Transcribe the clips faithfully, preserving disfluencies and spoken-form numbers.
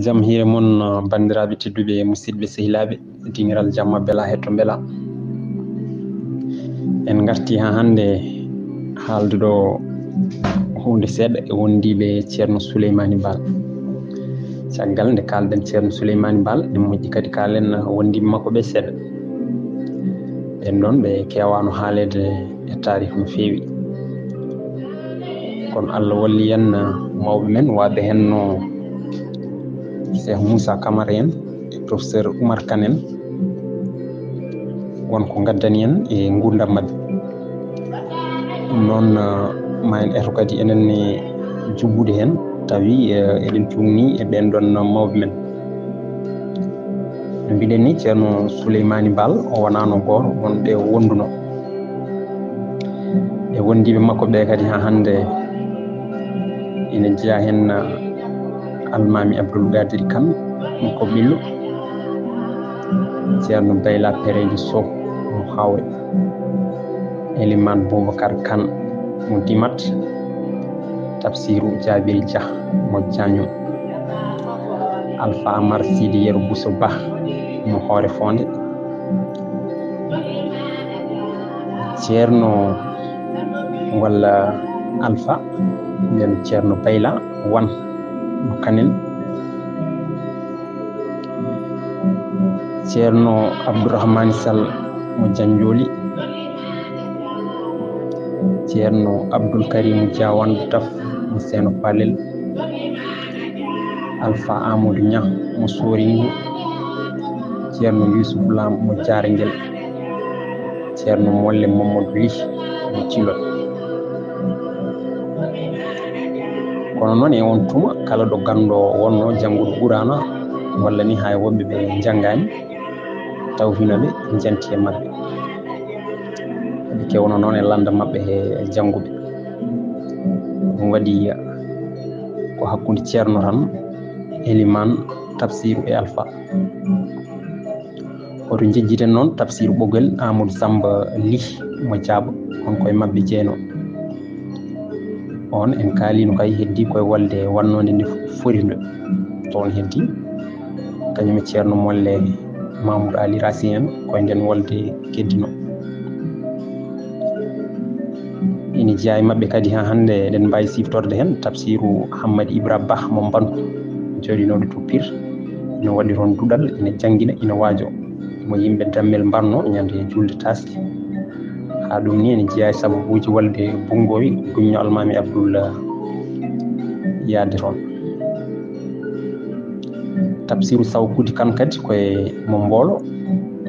Jam hiire mon, banndiraaɓe tedduɓe, musidɓe, sehilaaɓe, dingiral jamma bela hetto mbela. En ngarti haa hannde haalduɗo huunde seeɗa e wondiiɓe Ceerno Suleymaani Baal. Caggal nde kaalɗen Ceerno Suleymaani Baal, en moƴƴi kadi kaalen wondiiɓe makko ɓe seeɗa. Ɓen ɗon ɓe keewaano haaleede e taarih no feewi. Kono Allah walli en, mawɓe men, waɓe henno Cheikh Moussa Camara en e professeur Oumar Kane en, won ko ngaddani en e nguurndam maɓɓe. Ɗum noon, eh, ma en eto kadi enen ne jubbude heen, tawi, eh, eɗen cuumni e ɓeen ɗoon mawɓe men. No mbiɗen ni, Ceerno Suleymaani Baal, o wonaano gooto wonɓe wonduno. E wondiiɓe makko ɓe kadi haa hannde ina jeyaa heen, eh, Almaami Abdul Qadir Kan mo Koɓillo, Ceerno Bayla Pereejo Sow mo Hawre, Elimaan Boubacar Kan mo Dimat, Tafsiru Jaabir Jah mo Jaño, Alfa Amar Sidi Yero Bousso Bah mo Hoore Fonde, Ceerno walla Alfa, nden Ceerno Bayla Wan mo Kanel, Ceerno Abdourahmane Sall mo Janjoli, Ceerno Abdoul Karim Diawane Daf mo Seeno Palel, Alfa Amadou Niang mo Soringo, Ceerno Youssouf Lam mo Jaarngel, Ceerno Molle Mamadou Ly mo Cilol. Kono noon e on tuma, kala ɗo ganndo wonno janngude Quraana, walla ni hay woɓɓe ɓe njanngaani, taw hino ɓe njanti e maɓɓe. Ɓe kewno noon e lannda maɓɓe he jannguɓe. Ɗum waɗi ko hakkunde Ceerno tan, Elimaan, Tafsiru e Alfa. Hoto njejjiten noon Tafsiru Ɓoggol Amadou Samba Ly mo Jaaba, on koye maɓɓe jeyno. On en kaaliino kay, heddi koye wolde wonnoonde nde fori nde. Toon heddi kañum e Ceerno Molle Mamoudou Ali Racine en, koye nden wolde keddino. Ina jeyaa e maɓɓe kadi haa hannde, eɗen mbaawi siftorde heen Tafsiru Hammadi Ibra Bah mo Mbantu, jooɗinooɗo to Pire. Ina waɗi toon duɗal, ina janngina, ina waajo. Mo yimɓe Dammel mbarno ñande julde taaske. Haa ɗum ni ene jeyaa e sababuuji wolde Bunngowi, duñño Almaami Abdullah yaade toon. Tafsiru Sawkudi Kan kadi koye mo Mboolo,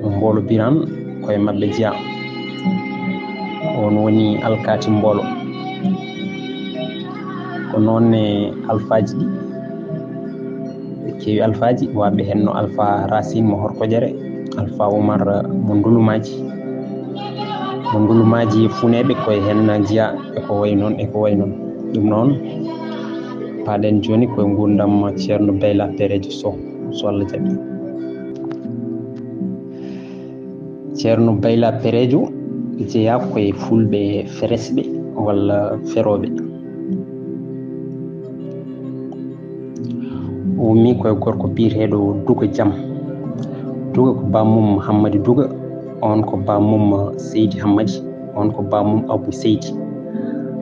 mo Mboolo Biraan, koye maɓɓe jeyaa. On woni alkaati Mboolo. Ko noon ne alfaaji ɗi, ɓe keewi alfaaji, waɓe heen no Alfa Racine mo Horkojere, Alfa Oumar mo Ndulumaaji, mo Ndulumaaji e Funeeɓe, koye heen jeyaa, e ko wayi noon, e ko wayi noon. Ɗum noon, paaɗen jooni koye nguurndam Ceerno Bayla Pereejo Sow, so Allah jaɓi. Ceerno Bayla Pereejo jeyaa koye fulɓe feresɓe walla ferooɓe. O ummii koye gorko biyeteeɗo Duga Jam. Duga ko bammum Hammadi Duga, on ko bammum Seydi Hammadi, on ko bammum Abu Seydi.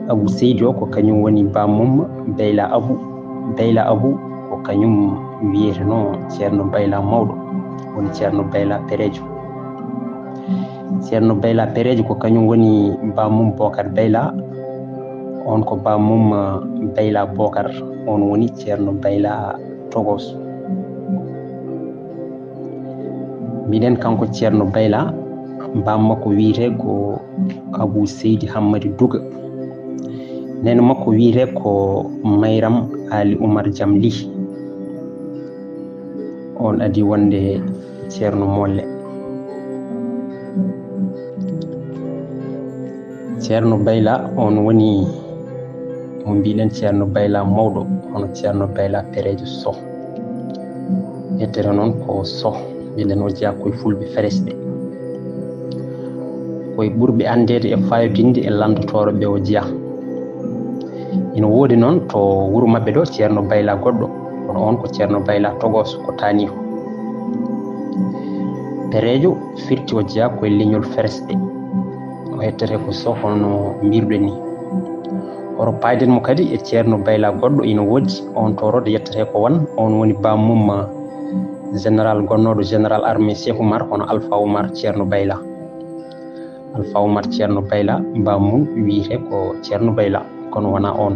Abu Seydi o ko kañum woni bammum Beyla Abu. Beyla Abu ko kañum wiyetenoo Ceerno Bayla Mawɗo, woni Ceerno Bayla Pereejo. Ceerno Bayla Pereejo ko kañum woni bammum Bokar Bayla, on ko bammum, uh, Bayla Bokar, on woni Ceerno Bayla Togos. Mbiɗen kanko Ceerno Bayla, bammakko wiyetee ko Abu Seydi Hammadi Duga. Neene makko wiyetee ko Mayram Ali Umar Jam Ly. On adii wonde Ceerno Molle. Ceerno Bayla, on woni mo mbiɗen Ceerno Bayla mawɗo, hono Ceerno Bayla Pereejo Soh. Ƴettete noon ko Soh, mbiɗen o jeyaa koye fulɓe feresɓe. Koye ɓurɓe anndeede e faayodinde e lanndotooɗo ɓe o jeyaa. Ina woodi noon to wuro maɓɓe ɗo Ceerno Bayla goɗɗo, Kono on ko Ceerno Bayla Togos ko Taaniiko. Pereejo firti o jeyaa ko e leñol Feresɓe. O hettete ko Soh, kono no mbiruɗen ni. Hoto paayden mo kadi e Ceerno Bayla goɗɗo ina woodi, on tooroɗo yettete ko Wan, on woni bammum, eh, général gonnooɗo général armée Cheikh Oumar, kono Alpha Oumar Ceerno Bayla. Alpha Oumar Ceerno Bayla, bammum wiyete ko Ceerno Bayla, kono wonaa on.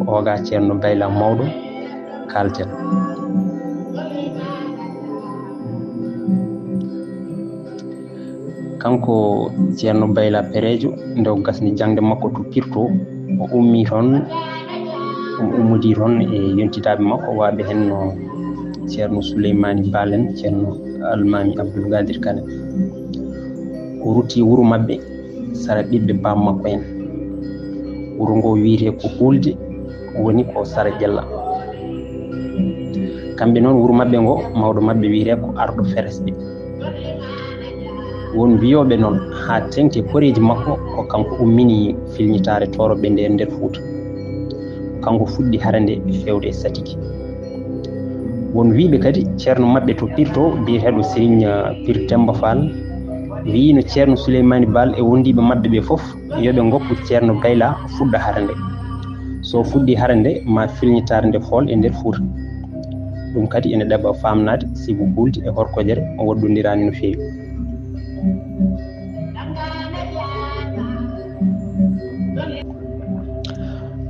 Ko oga Ceerno Bayla mawɗo kaalten. Kanko Ceerno Bayla Pereejo, nde o gasni jaŋde makko to Pirto, o ummi toon, o ummodii toon e yontidaaɓe makko, waaɓe heen no Ceerno Suleymaani Baal en, Ceerno Almaami Abdul Gaadir Kan en. O rutti wuro maɓɓe, sara ɓiɓɓe baam makko en. Wuro ngo wiyetee ko Hulde, woni ko sara Ƴella. Kamɓe noon, wuro maɓɓe ngo, mawɗo maɓɓe wiyetee ko Arɗo Feresɓe. Won wiyooɓe noon, haa teŋti e koreeji makko, ko kanko ummini filñitaare tooroɓe nde nder Fuuta. Ko kanko fuɗɗi hare nde feewde e Satigi. Won wiyɓe kadi, ceerno maɓɓe to Pirto, biyeteeɗo Serigne, eh, Pir Demba Fall, wiyino Ceerno Suleymaani Baal e wondiiɓe maɓɓe ɓe fof, yo ɓe ngoppu Ceerno Bayla fuɗɗa hare nde. So fuɗɗi hare nde, ma filñitaare nde fool e nder Fuuta. Ɗum kadi ene ɗaɓɓa faamnaade, sibu Hulde e Horkojere o waɗɗondiraani no feewi.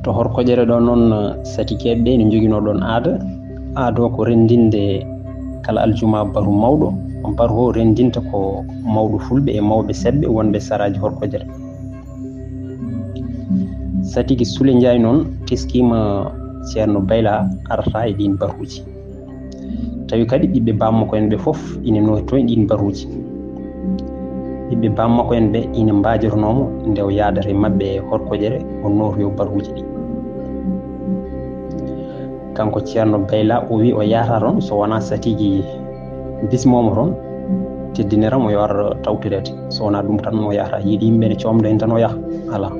To Horkojere ɗo noon, Satigeeɓe ɓe ne njoginoo ɗoon aada. Aada o ko renndinde kala aljuma baru mawɗo. Baru o renndinta ko mawɗo Fulɓe e mawɓe Seɓɓe wonɓe saraaji Horkojere. Satigi Sule Njaay noon teskiima Ceerno Bayla arata e ɗiin baruuji. Tawi kadi ɓiɓɓe baam makko en ɓe fof ina noori toon e ɗiin baruuji. Ɓiɓɓe baam makko en ɓe ina mbaajotonoo mo nde o yaadata e maɓɓe e Horkojere, o nootoyo baruuji ɗi. Kanko Ceerno Bayla o wi o yaata toon so wonaa Satigi bismoo mo toon, teddinira mo yo ar tawtoreede. So wonaa ɗum tan o yaata, yiɗi yimɓe ne coomda heen tan o yaha. Alaa.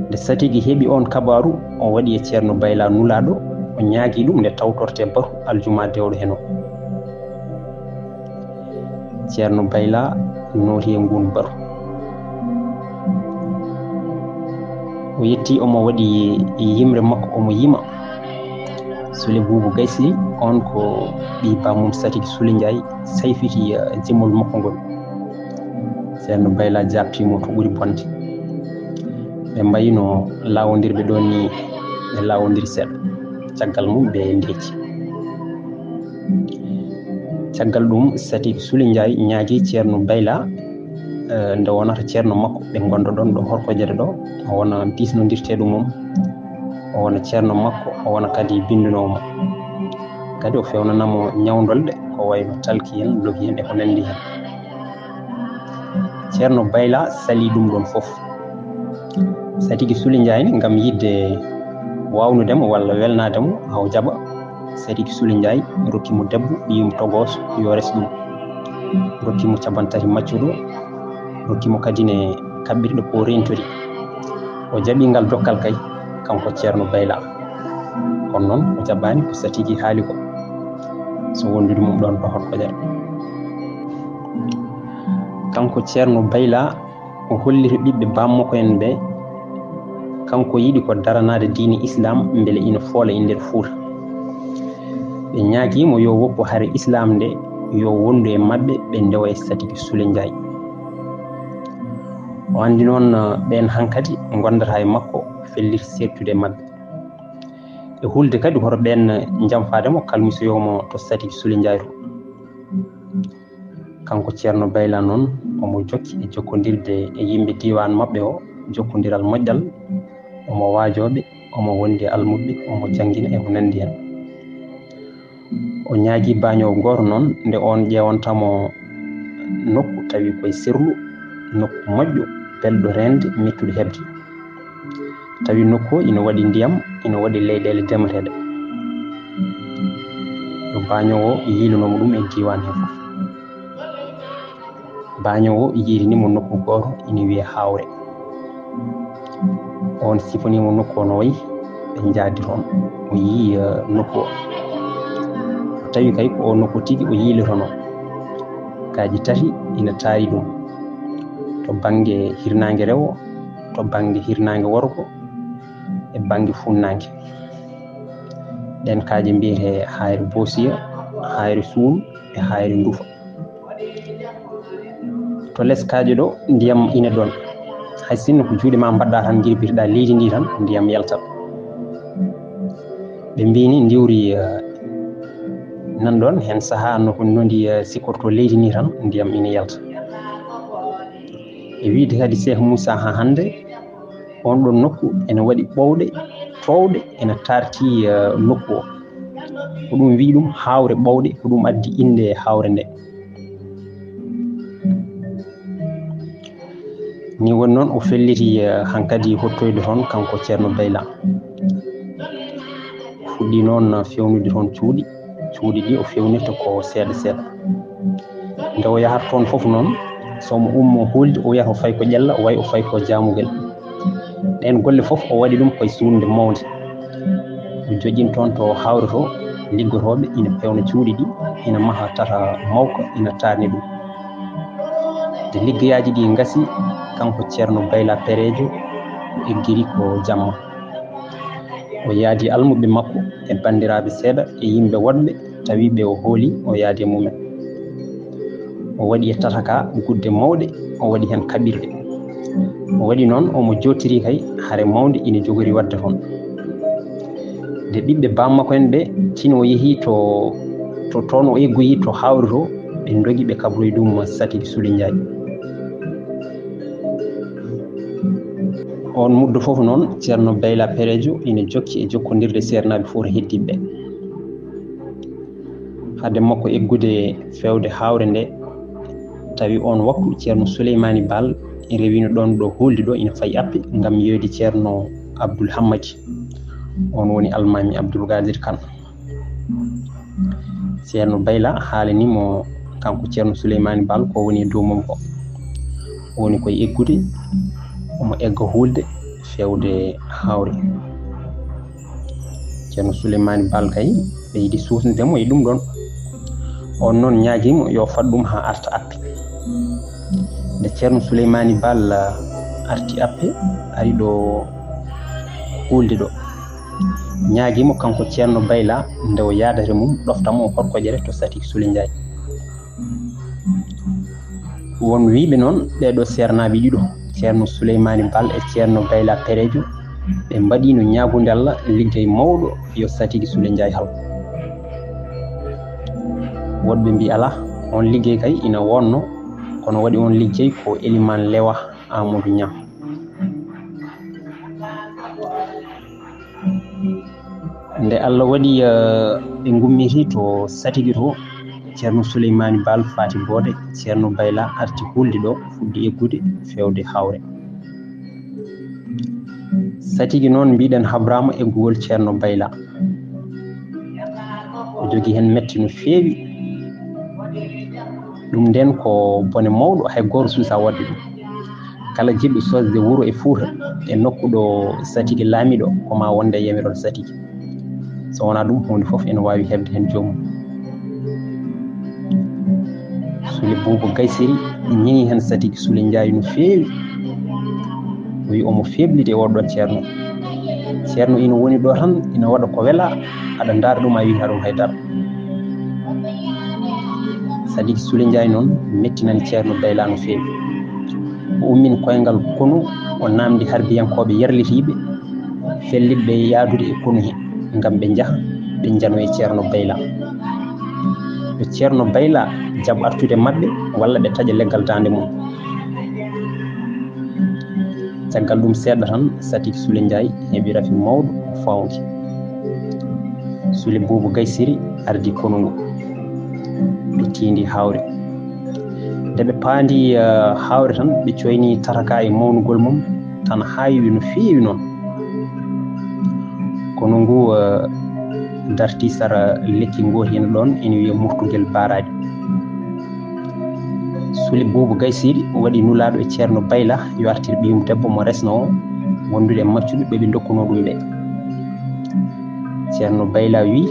Nde Satigi heɓi oon kabaaru, o waɗi e Ceerno Bayla nulaaɗo, o ñaagii ɗum nde tawtortee baru aljuma dewɗo heen o. Ceerno Bayla nooti e nguun baru. O yetti, omo waɗi yimre makko, omo yima. Sule Buubu Gaysi, on ko ɓii bammum Satigi Sule Njaay, sayfiti, eh, jimol makko ngol. Ceerno Bayla jaabtii mo to ɓuri bonde. Ɓe mbayino laawondirɓe ɗoon ni, ɓe laawondiri seeɗa. Caggal mum, ɓe ndeeci. Caggal ɗum, Satigi Sule Njaay ñaagii Ceerno Bayla, eh, nde wonata ceerno makko, ɓe ngonda ɗoon ɗo Horkojere ɗo, o wona diisnondirteeɗo mum, o wona ceerno makko, o wona kadi binndunoowo mo. Kadi o feewnana mo ñawndolɗe, ko wayno talki en, loki en, e ko nanndi heen. Ceerno Bayla salii ɗum ɗoon fof. Satigi Sule Njaay ne, ngam yiɗde waawnude mo walla welnaade mo, haa o jaɓa. Satigi Sule Njaay rokki mo debbo, ɓiyum Togos, yo res ɗum. Rokki mo capanɗe tati maccuɗo, rokki mo kadi ne kaɓɓirɗe ko rentori. O jaɓi ngal dokkal kay, kanko Ceerno Bayla. Kono noon o jaɓaani ko Satigi haali ko, so wondude mum ɗoon to Horkojere. Kanko Ceerno Bayla, o holliri ɓiɓɓe baam makko en ɓe, kanko yiɗi ko daranaade diine Islaam mbele ina foola e nder Fuuta. Ɓe ñaagii mo yo woppu hare Islaam nde, yo wondu e maɓɓe, ɓe ndewa e Satigi Sule Njaay. O anndi noon, eh, ɓeen hankadi ngondata e makko, felliti seettude e maɓɓe. E hulde kadi hoto ɓeen njamfaade mo, kalmisoyoo mo to Satigi Sule Njaay to. Kanko Ceerno Bayla noon, omo jokki e jokkondirde e yimɓe diiwaan maɓɓe o, jokkondiral moƴƴal, omo waajoo ɓe, omo wondi e almuɓɓe, omo janngina e ko nanndi heen. O ñaagii baañoowo gooto noon, nde oon ƴeewanta mo nokku tawi ko e serlu, nokku moƴƴo, belɗo reende, mettuɗo heɓde. Tawi nokku o ina waɗi ndiyam, ina waɗi leyɗeele ndemateeɗe. Ɗo baañoowo o yiilunoo mo ɗum e diiwaan hee fof. Baañoowo o yiilini mo nokku gooto ina wiyee Haawre. Oon sifonii mo nokku o no wayi, Ɓe njaadi toon, o yii, eh, nokku o. O tawi kay ko o nokku tigi o yiilitono. Kaaji tati ina taari ɗum. To bannge hirnaange rewo, to bannge hirnaange worgo, e bannge funnaange. Ɗeen kaaje mbiyetee Haayre Boosiya, Haayre Suun, e Haayre Ndufa. To les kaaje ɗo, ndiyam ina ɗoon. Hay sinno ko juuɗe ma mbaɗɗa tan, njirbitoɗa leydi ndi tan, ndiyam yaltat. Ɓe mbiini ndiwri, eh, nan ɗoon, heen sahaa no ko nondi, eh, sikkorto leydi ndi tan, ndiyam ina yalta. E wiyde kadi Seex Muusaa haa hannde, oon ɗoon nokku ene waɗi ɓowɗe toowɗe ene taarti, eh, nokku o. Ko ɗum wiyi ɗum Haawre Ɓowɗe, ko ɗum addi innde Haawre nde. Ni woni noon o felliti, eh, hankadi hottoyde toon kanko Ceerno Bayla. O fuɗɗi noon fewnude toon cuuɗi, cuuɗi ɗi o fewnirta ko seeɗa seeɗa. Nde o yahata toon fof noon, so omo ummo hulde, o wiyata o fayi ko ƴella, o wayi o fayi ko jaamugel. Ɗeen golle fof o waɗi ɗum koye suuɗnde mawnde. O joƴƴin toon to Haawre to, liggotooɓe ina pewna cuuɗi ɗi, ina maha tata mawka, ina taarni ɗum. Nde liggeyaaji ɗi ngasi, kanko Ceerno Bayla Pereejo o eggiri ko jamma. O yaadi almuɓɓe makko e banndiraaɓe seeɗa e yimɓe woɗɓe, tawi ɓe o hooli, o yaadi e mumen. O waɗi e tata ka gudde mawɗe, o waɗi heen kaɓirɗe. O waɗi noon, omo jottiri kay hare mawnde ina jogori waɗde toon. Nde ɓiɓɓe baam makko en ɓe tini o yehi to, to toon o eggoyi to Haawre to, ɓe ndogi ɓe kabroyi ɗum Satigi Sule Njaay. Oon muddo fof noon, Ceerno Bayla Pereejo ina jokki e jokkondirde seernaaɓe Fuuta heddiiɓe ɓe. Hade makko eggude fewde Haawre nde, tawi oon waktu Ceerno Suleymaani Baal rewino ɗoon ɗo hulde ɗo ina fayi appe ngam yeeyde Ceerno Abdul Hammadi. Oon woni Almaami Abdul Gaadir Kan. Ceerno Bayla haalani mo kanko Ceerno Suleymaani Baal ko woni e dow mum ko. O woni koye eggude, omo egga hulde fewde Haawre. Ceerno Suleymaani Baal kay, ɓe yiɗi suusnude mo e ɗum ɗoon. Oon noon ñaagii mo yo fad ɗum haa arta appe. Nde Ceerno Suleymaani Baal arti appe, ari ɗo hulde ɗo. Ñaagii mo kanko Ceerno Bayla, nde o yaadata mum, ɗofta mo o horkoƴere to Satigi Sule Njaay. Won wiyɓe noon, ɓee ɗo seernaaɓe ɗiɗo, Ceerno Suleymaani Baal e Ceerno Bayla Pereejo, ɓe mbaɗiino ñaagunde Alla liggey mawɗo yo Satigi Sule Njaay hal. Woɗɓe mbii alaa, oon liggey kay ina wonno, kono waɗi oon liggey ko Elimaan Lewa Aamadu Ñaŋ. Nde Allah waɗi, eh, ɓe ngummiti to Satigi to, Ceerno Suleymaani Baal faati boode, Ceerno Bayla arti hulde ɗo, fuɗɗi eggude, fewde Haawre. Satigi noon, mbiɗen, habraama eggugol Ceerno Bayla. O jogii heen metti no feewi. Ɗum ndeen ko bone mawɗo, hay gooto suusaa waɗde ɗum. Kala jiɗɗo sosde wuro e Fuuta, e nokku ɗo Satigi laamiɗo, ko maa wonde e yamiroore Satigi. So wonaa ɗum, huunde fof ene waawi heɓde heen joomum. Sule Buubu Gaysiri ñiŋi heen Satigi Sule Njaay no feewi. O wiyi omo feebliti e oɗo ceerno. Ceerno ina woni ɗo tan, ina waɗa ko welaa, aɗa ndaara ɗum, a wiyataa ɗum hay dara. Satigi Sule Njaay noon mettinani Ceerno Bayla no feewi. O ummini koyngal konu, o naamndi harbiyankooɓe yarlitiiɓe, fellitɓe yahdude e konu he, ngam ɓe njaha, ɓe njanoya Ceerno Bayla. Yo Ceerno Bayla jaɓ artude maɓɓe, walla ɓe taƴa leggal daande mum. Caggal ɗum seeɗa tan, Satigi Sule Njaay heɓi rafi mawɗo fawndi. Sule Buubu Gaysiri ardi konu ngu, ɓe tiindi Haawre. Nde ɓe paandi, eh, Haawre tan, ɓe coyni tata ka e mawnugol mum, tan haawi no feewi noon. Konu ngu, eh, darti sara lekki ngooti ene ɗoon, ene wiyee Murtugel Baaraaɗi. Sule Buubu Gaysiri waɗi nulaaɗo e Ceerno Bayla yo artir ɓiyum debbo mo resnoo wondude e maccuɓe ɓe ɓe ndokkunoo ɗum ɓe. Ceerno Bayla wi,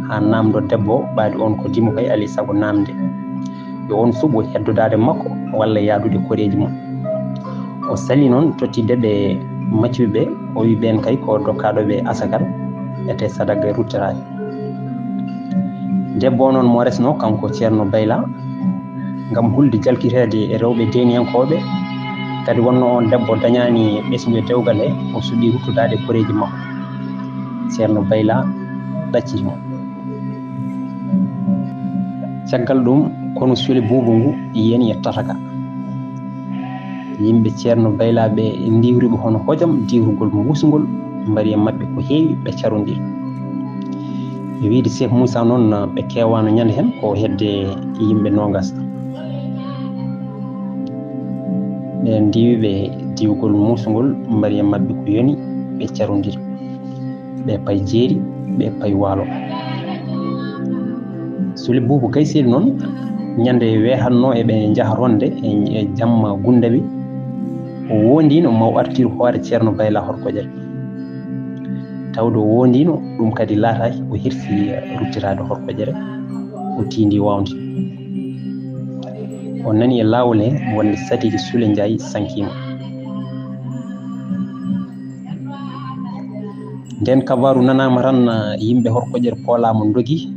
haa naamndo debbo o, ɓaadi oon ko dimo kay, alaa e sago naamnde. Yo oon suɓo heddodaade makko walla yaadude koreeji mum. O sali noon tottidde ɓe maccuɓe ɓe, o wi ɓeen kay ko dokkaaɗo ɓe asakal, etee sadaga ruttiraade. Debbo o noon mo resnoo, kanko Ceerno Bayla, ngam hulde jalkiteede e rewɓe deeniyankooɓe, kadi wonnoo oon debbo dañaani ɓesngu e dewgal he, o suɓii ruttudaade koreeji makko. Ceerno Bayla ɗacciti mo. Caggal ɗum, konu Sule Buubu ngu yani e tataka. Yimɓe Ceerno Baylaaɓe ndiwri ɓe hono hojam, diwrugol muusngol, mbari e maɓɓe ko heewi, ɓe carondiri. E wiyde Seek Muusaa noon, ɓe keewaano ñande heen ko hedde yimɓe noogas. Ɓe ndiwi ɓe diwgol muusngol, mbari e maɓɓe ko yoni, ɓe carondiri. Ɓe payi jeeri, ɓe payi waalo. Sule Buubu Gaysiri noon, ñande weehatnoo eɓe njaha ronde e, e jamma Gundami, o woondiino ma o artir hoore Ceerno Bayla Horkojere. Tawde o woondiino, ɗum kadi laataaki o hirsi ruttiraade Horkojere, o tiindi waawde. O nani e laawol he wonde Sadiki Sule Njaay sankiima. Ndeen kabaaru nanama tan, yimɓe Horkojere koolaama ndogi.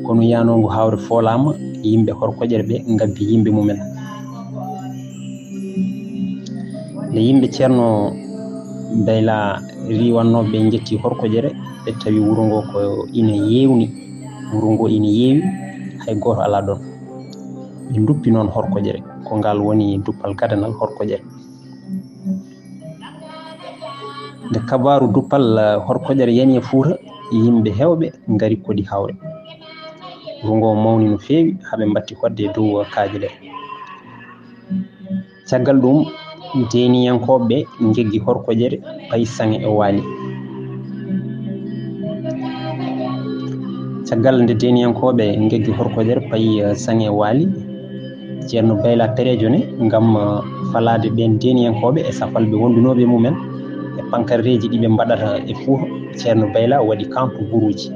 Konu yaanoongu hawre foolaama, yimɓe Horkojere ɓe ngabbi yimɓe mumen. Nde yimɓe Ceerno Bayla riiwannooɓe ɓe njetti Horkojere, ɓe tawi wuro ngo ko ina yeewni. Wuro ngo ina yeewi, hay gooto alaa ɗoon. Ɓe nduppi noon Horkojere, ko ngal woni duppal gadanal Horkojere. Nde kabaaru duppal, eh, Horkojere yani e Fuuta, yimɓe heewɓe ngari koɗi hawre. Wuro ngo mawni no feewi, haa ɓe mbatti hoɗde e dow kaaƴe ɗe. Caggal ɗum, deeniyankooɓe ɓe ngeggi Horkojere, payi Saŋe e Waali. Caggal nde deeniyankooɓe ngeggi Horkojere, payi, eh, Saŋe e Waali, Ceerno Bayla Perejo ne, ngam, eh, falaade ɓeen deeniyankooɓe e safalɓe wondunooɓe e mumen, e pankarreeji ɗi ɓe mbaɗata e Fuuta, Ceerno Bayla waɗi kantu buruuji.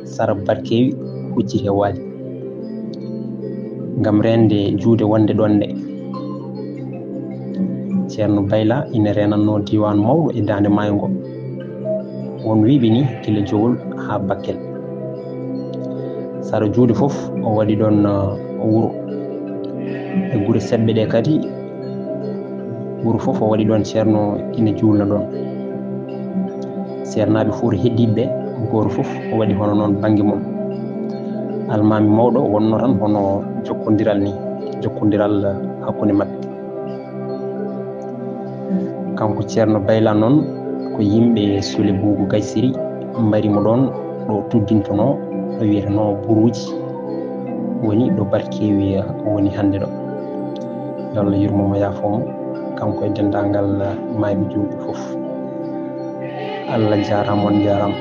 Sara Barkeewi hucciti e Waali ngam reende juude wonde ɗoon nde. Ceerno Bayla ina reenatnoo diiwaan mawɗo e daande maayo ngo. Won wiyɓe ni gila Jowol haa Bakkel. Sara juude fof o waɗi ɗoon, uh, wuro. E gure seɓɓe ɗe kadi, wuro fof o waɗi ɗoon ceerno ina juulna ɗoon. Ceernaaɓe Fuuta heddiiɓe ɓe, gooto fof o waɗi hono noon bannge mum. Almaami mawɗo wonnoo tan hono jokkondiral ni, jokkondiral hakkunde maɓɓe. Kanko Ceerno Bayla noon, ko yimɓe Sule Buubu Gaysiri mbari mo ɗoon ɗo tuddintonoo, ɗo wiyetenoo Buruuji, woni ɗo Barkeewi woni hannde ɗo. Yo Allah yurmo mo, yaafo mo, kanko e denndaangal maayɓe juulɓe fof. Allah jaaraama, on njaaraama.